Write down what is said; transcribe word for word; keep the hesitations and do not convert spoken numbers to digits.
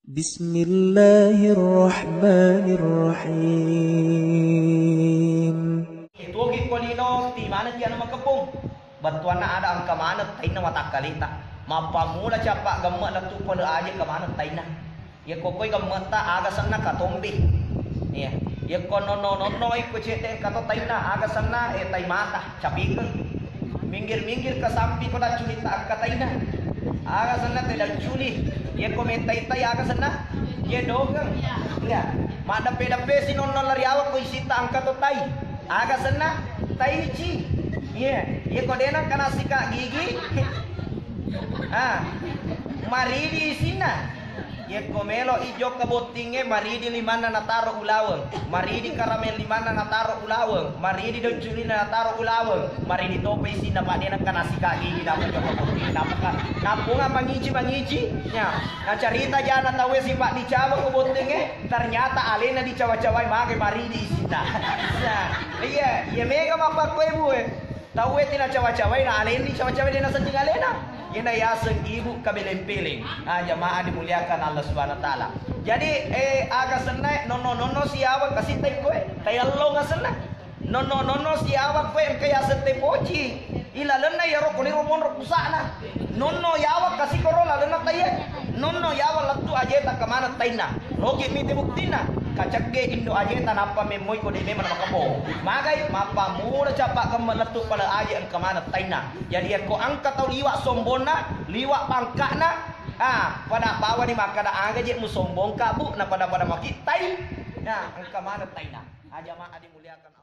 Bismillahirrahmanirrahim. Ituogi ko lino, ti maneng ji anu makepung. Bettuanna ada engka maneng tainna watakkaleta. Mappammula cappa gemme lettu pole aje engka maneng tainna. Yekko koi gemme'ta aga senna katombe. Iya. Yekko nonno-nonno iko cedde engka to tainna aga senna, eh, tai mata, capikeng. Minggir-minggir ka sampi ko dacculitta engka taina. Aga senna te dacculi. Yekko mettai-tai aga senna? Ye dogeng. Iya. Maddeppe-deppe si nonno lari awak ko isitta engka to tai. Aga senna? Taici. Iya. Yekko dena kena sikat gigi. Ah. Maridi isinna. Yekko melo i jokka bottingnge, maridi limanna nataro ulaweng, maridi karameng limanna nataro ulaweng, maridi docculina nataro ulaweng, maridi topa isinna, padena kana sikat gigi nappa jokka bottingnge, nappa ka-, nappunga mangici-mangici, nya, nacarita jana tauwe sipa dicawa ko bottingnge, ternyata alena dicawa-cawai mage maridi isinna. Nah, iya, iya mega mappakkoe bue. Tauwe ti nacawa-cawai, na aleni cawa-cawai, de nasedding alena. Iyena yaseng ibu kabeleng-peleng. Ah, jamaah dimuliakan Allah Subhanahu wa Ta'ala. Jadi, eh, aga senna, nonno-nonno siawa kasi tai koe, tai allo ngasenna. Nonno-nonno siawa koe engka yaseng tai poci. Ilalenna yaro koni romonro pusana. Nonno yawa kasi koro lalenna taie. Nonno yawa lettu ajeta kemana tainna. Logi mite buktinna, kacegge indo ajeta nappa memmoi ko de memang makeppo. Magai, mappammula cappa gemme lettu pale aje engka maneng tainna. Jadi yakko engka tau liwa sombonna, liwa pangka'na, ah, pada bawani makkada aga je musombongka, Bu, na pada-pada maki tai. Nah, engka maneng tainna. Ah, jamaah dimuliakan.